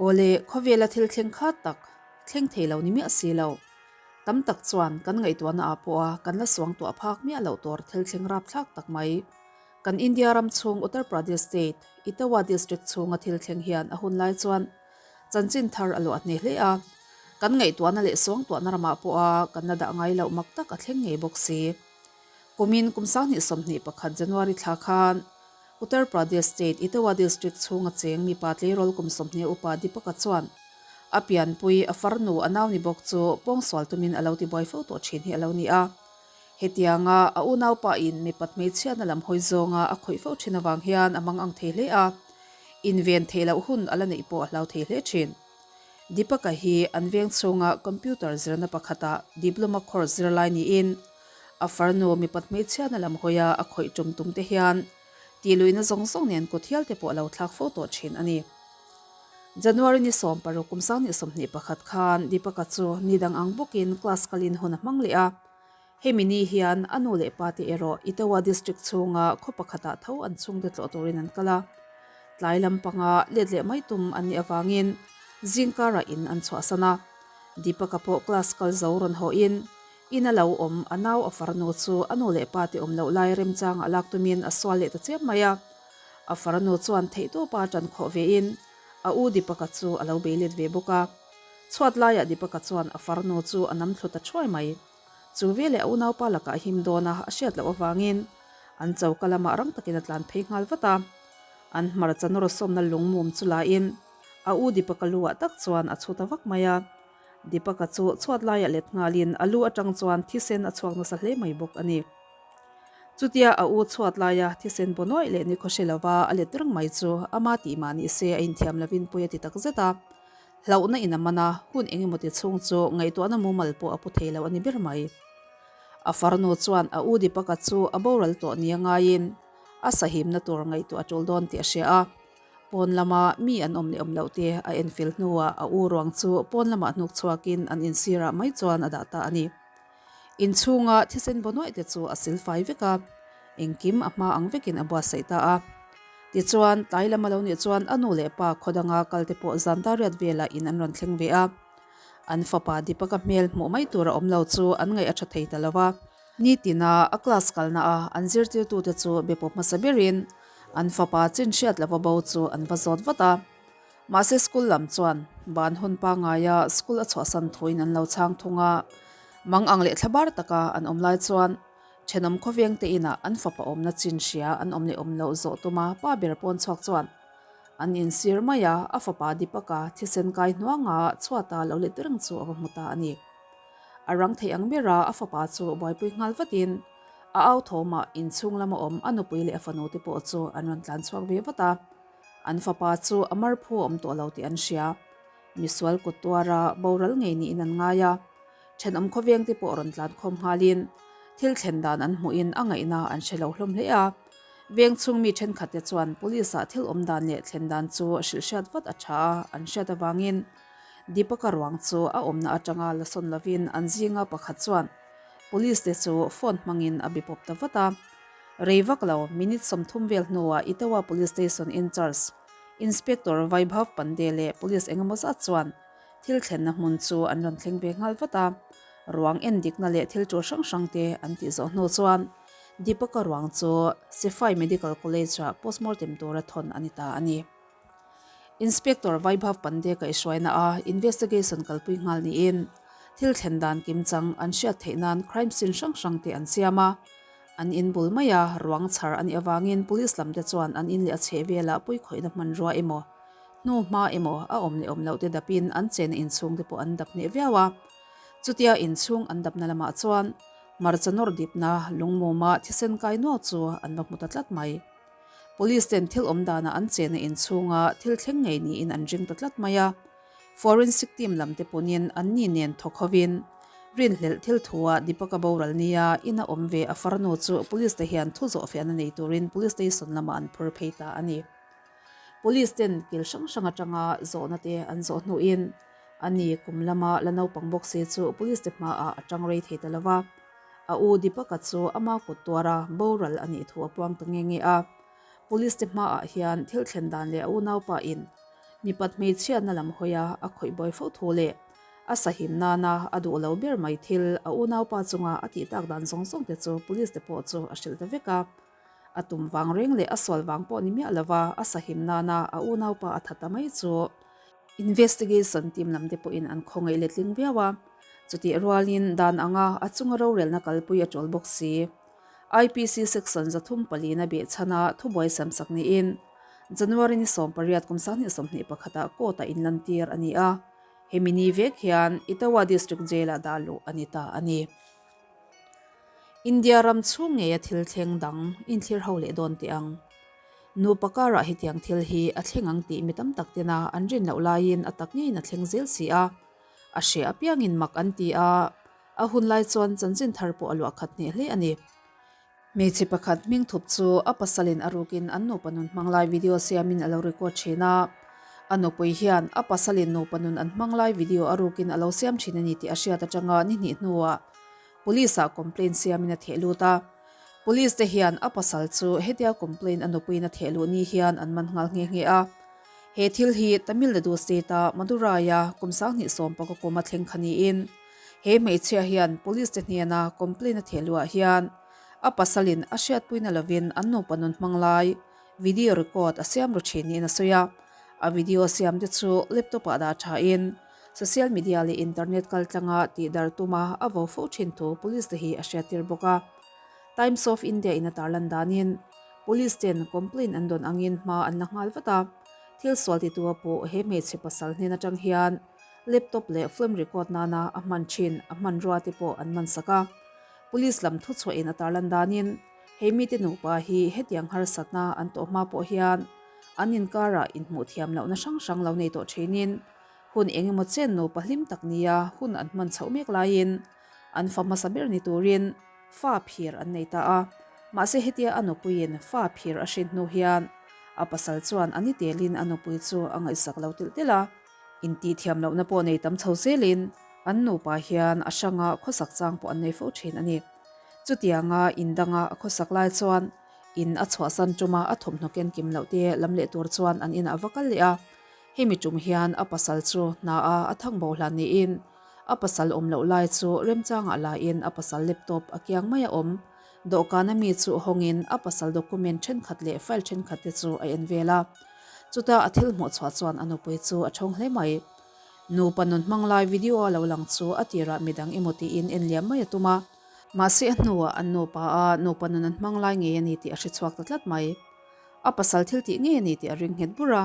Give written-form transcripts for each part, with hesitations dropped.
Awle, khawvela thil thleng kha tak, thleng thei lo ni miah si lo. Tam tak chuan kan ngaihtuahna ah pawha kan la suangtuah phak miah loh tur thil thleng rapthlak tak mai. Kan India ram chhung Uttar Pradesh state, Itawa district chhunga thil thleng hian a hun lai chuan chanchin thar a luah hneh hle a. Kan ngaihtuahna leh suangtuahna ramah pawha kan la dah ngai loh mak tak a thleng ngei bawk si. Kumin kum 2021 January thla khan Uttar Pradesh state Itawa district chhunga cheng mipa tleirawl kum 20 upa Deepaka chuan a pianpui a farnu a nau ni bawk chu pawngsual tumin a lo tibuai fo tawh thin hi a lo ni a. Hetianga a unaupa in mipat hmeichhiatna lam hawi zawnga a khawih fo thin avang hian a mang ang thei hle a, inven theih loh hun a la neih pawh a hlau thei hle thin. Deepaka hi an veng chhunga computer zirna pakhata diploma course zirlai niin a farnu mipat hmeichhiatna lam hawia a khawih tum tum te hian tihluihna zawng zawng nen kut hial te pawh a lo thlak fo tawh thin a ni. January ni 16 kum 2021 khan Deepaka chu ni dang ang bawkin class kalin hun a hmang leh a. Hemi ni hian a nu leh pa te erawh Itawa district chhunga khaw pakhatah tho an chhungte tlawh turin an kal a. Tlai lampanga let leh mai tum an nih avangin zingkarah in an chhuahsan a. Deepaka pawh class kal zo rawn hawhin In a lo awm, a nau a farnu chu a nu leh pa te awm loh lai remchangah lak tumin a sual leh ta chiam mai a. A farnu chuan theihtawpa tan khawh vein a u Deepaka chu a lo bei let ve bawk a. Chhuat laiah Deepaka chuan a farnu chu a nam thlu ta thuai mai. Chu veleh a unaupa lakah a him dawn a, a hriat loh avangin an choka lamah rang takin a tlan phei nghal vat a. An hmarcha nawr sawmna lungmum chu lain a u Deepaka lu ah tak chuan a chhu ta vak mai a. Deepaka chu chhuat laiah let nghalin a lu atang chuan thisen a chhuak nasa hle mai bawk a ni. Chutia a u chhuat laia thisen baw nuaih leh ni khawhre lova a let reng mai chu ama tih mah ni se a inthiam lovin pui a ti tak zet a. Hlauhna in a man a, hun eng emaw ti chhung chu ngaihtuahna mumal pawh a pu thei lo a ni ber mai. A farnu chuan a u Deepaka chu a boral tawh nia ngaiin a sahimna tur ngaihtuah a tul dawn tih a hria a. Pawn lama mi an awm leh awm loh te a enfel hnuah a u ruang chu pawn lamah hnuk chhuakin an insirah mai chuan a dah ta a ni. Inchhunga thisen baw nuaih te chu a sil fai vek a, engkim a hma ang vekin a buatsaih ta a. Tichuan, tlai lam a lo nih chuan a nu leh pa khaw danga kal te pawh zan dar riat velah in an rawn thleng ve a. An fapa Deepaka hmel hmuh mai tur a awm lo chu an ngaih a tha thei ta lo va. Nitina a class kalna a an zirtirtute chu be pawp hmasa berin an fapa chin hriat lova bo chu an va zawt vat a. Mahse school lam chuan ban hun pangaia school a chhuahsan thuin an lo chhang thung a. Mang ang leh thlabar taka an awm lai chuan thenawm khawveng te inah an fapa awmna chin hria an awm leh awm loh zawh tuma pa ber pawn chhuak chuan an insir mai a, a fapa Deepaka thisen kai hnuanga chhuata lo let reng chu a va hmu ta a ni. A rang thei ang ber a, a fapa chu buaipui nghal vatin a au thawmah inchhung lama awm a nupui leh a fanu te pawh chu an rawn tlan chhuak ve vat a. An fapa chu a mar phu a awm tawh lo tih an hria. Misual kut tuara boral ngei niin an ngai a. Thenawm khawveng te pawh rawn tlan khawm nghalin thil thlen dan an hmuhin a ngaihna an hre lo hlawm hle a. Veng chhung mi thenkhat te chuan police ah thil awm dan leh thlen dan chu hrilh hriat vat a tha a, an hriat avangin Deepaka ruang chu a awmna atanga la sawn lovin an zinga pakhat chuan police te chu phone hmangin a be pawp ta vat a. Rei vak lo, minute 30 vel hnuah Itawa Police Station in-charge Inspector Vaibhav Pandey leh police engemaw zat chuan thil thlenna hmun chu an rawn thleng ve nghal vat a. Ruang en dikna leh thil tul hrang hrang te an tih zawh hnu chuan Deepaka ruang chu Sifai Medical College-ah postmortem tura thawn a ni ta a ni. Inspector Vaibhav Pandey kaihhruaina a investigation kalpui nghal niin thil thlen dan kimchang an hriat theih nan crime scene hrang hrang te an siam a. An in bul maia ruang chhar a nih avangin police lam te chuan an in leh a chheh velah puikhawihna hmanrua emaw hnu hma emaw a awm leh awm loh te dapin an chena inchhung te pawh an dap hneh viau a. Chutia inchhung an dapna lamah chuan hmarcha nawr dipna lungmuma thisen kai nuau chu an va hmu ta tlat mai. Police ten thil awm danah an chena inchhunga thil thleng ngei niin an ring ta tlat mai a. Forensic team lam te punin an ni nen thawk hovin rinhlelh thil thua Deepaka boral nia ina awm ve a farnu chu police te hian thu zawh fiahna nei turin police station lamah an phur phei ta a ni. Police ten kil hrang hrang atanga zawhna te an zawh hnuin a ni kum lama la naupang bawk si chu police te hmaah a tang rei thei ta lova. A u Deepaka chu ama kut tuara boral a nih thu a puang ta nge nge a. Police te hmaah hian thil thlen dan leh a unaupa in. Mipat hmeichhiatna lam hawia a khawih buai fo thu leh a sahim nana a duh lo ber mai thil a unaupa chunga a tih tak dan zawng zawng te chu police te pawh chu a hrilh ta vek a. A tum vang reng leh a sual vang pawh ni miah lova a sahim nana a unaupa a tha ta mai chu investigation team lam te pawhin an khawngaih letling viau a. Chutih rualin dan anga a chunga rorelna kalpui a ṭawl bawk si. IPC section 304 na behchhana thubuai siamsak niin January ni 18 kum 2021 ah court ah inlantir a ni a, hemi ni vek hian Etawah District Jail ah dah luh a ni ta a ni. India ram chhung ngeia thil thleng dang inthlir ho leh dawn teh ang. Nupa karah hetiang thil hi a thleng ang tih mi tam tak tena an rin loh laiin a tak ngeiin a thleng zel si a, a hreh apiangin mak an ti a, A hun lai chuan chanchin thar pawh a luah khat hneh hle a ni. Hmeichhe pakhat hming thup chu a pasalin a rukin an nupa nun hmang lai video siamin a lo record thin a. A nupui hian a pasalin nupa nun an hmang lai video a rukin a lo siam thin a ni tih a hriat atanga ni hnih hnuah Police ah complaint siamin a theh lut a. Police te hian a pasal chu hetia complaint a nupuiin a theh luh ni hian an man nghal nghe nghe a. He thil hi Tamil Nadu state a Madurai-a kum 2019 kuma thleng kha niin He hmeichhia hian police te hnena complaint a theh luah hian a pasalin a hriatpuina lovin an nupa nun hmang lai video record a siam ru thin niin a sawi a. A video siam te chu laptop ah dah thain social media leh internet kaltlanga tihdar tuma a vo fo thin thu police te hi a hriattir bawk a. Times of India in a tarlan danin police ten complaint an dawn angin hma an la nghal vat a. Thil sual titua pawh he hmeichhe pasal hnen atang hian Laptop leh film record nana a hman thin a hmanrua te pawh an man sak a. Police lam thuchhuahin a tarlan danin he mite nupa hi hetiang harsatna an tawh hma pawh hian an inkarah inhmuh thiam lohna hrang hrang lo nei tawh thinin hun eng emaw chen nupa hlim tak nia hun an hman chhoh mek laiin an fa hmasa ber ni turin fa phir an nei ta a. Mahse hetia a nupuiin fa phir a hrin hnu hian a pasal chuan a ni telin a nupui chu a ngaihsak lo telh telh a. Intihthiam lohna pawh nei tam chho zelin an nupa hian a hranga khawsak chang pawh an nei fo thin a ni. Chutianga in danga a khawsak lai chuan in a chhuahsan tuma a thawmhnaw ken kim loh te lam leh tur chuan an inah va kal leh a. Hemi tum hian a pasal chu hna a a thang bo hlan niin a pasal awm loh lai chu remchangah lain a pasal laptop a kiang mai a awm. Dawhkana mi chu hawngin a pasal document thenkhat leh file thenkhat te chu a en vel a. Chuta a thil hmuh chhuah chuan a nupui chu a thawng hle mai. Nupa nun hmang lai video a lo lang chu a tirah midang emaw tiin en liam mai a tum a. Mahse a hnuah an nupa a nupa nun an hmang lai ngei a ni tih a hre chhuak ta tlat mai. A pasal thil tih ngei a ni tih a ring nghet bur a.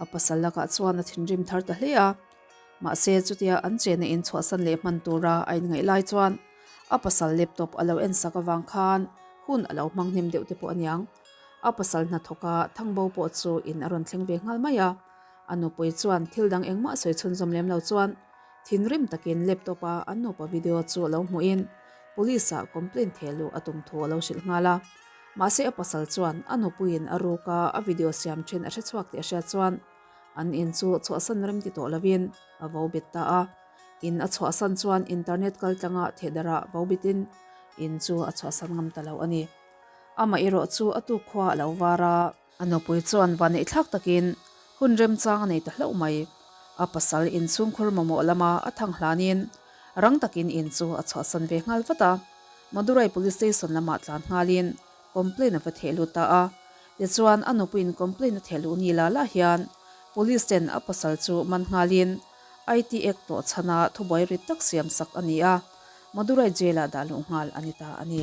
A pasal lakah chuan a thinrim thar ta hle a. Mahse chutia an chena in chhuahsan leh hman tura a inngaih lai chuan a pasal laptop a lo en sak avang khan hun a lo hmang hnem deuh te pawh a niang. A pasal hnathawka Thangbo pawh chu in a rawn thleng ve nghal mai a. A nupui chuan thil dang engmah sawi chhunzawm lem lo chuan thinrim takin laptop a an nupa video chu a lo hmuhin police ah complaint theh luh a tum thu a lo hrilh nghal a. Mahse a pasal chuan a nupuiin a ruka a video siam thin a hrechhuak tih a hriat chuan an in chu chhuahsan rem ti tawh lovin a vo bet ta a. In a chhuahsan chuan internet kaltlanga thehdarah vo bitin in chu a chhuahsan ngam ta lo a ni. Amah erawh chu a tuk khua a lo var a. A nupui chuan vaneih thlak takin hun remchang a nei ta hlauh mai. A pasal inchhungkhur mamawh lama a thang hlanin rang takin in chu a chhuahsan ve nghal vat a. Madurai Police Station lamah tlan nghalin complaint a va theh lut ta a. Tichuan a nupuiin complaint a theh luh ni la la hian Police ten a pasal chu man nghalin IT Act tawh chhana thubuai rit tak siam sak a ni a. Madurai Jail-ah dah luh nghal a ni ta a ni.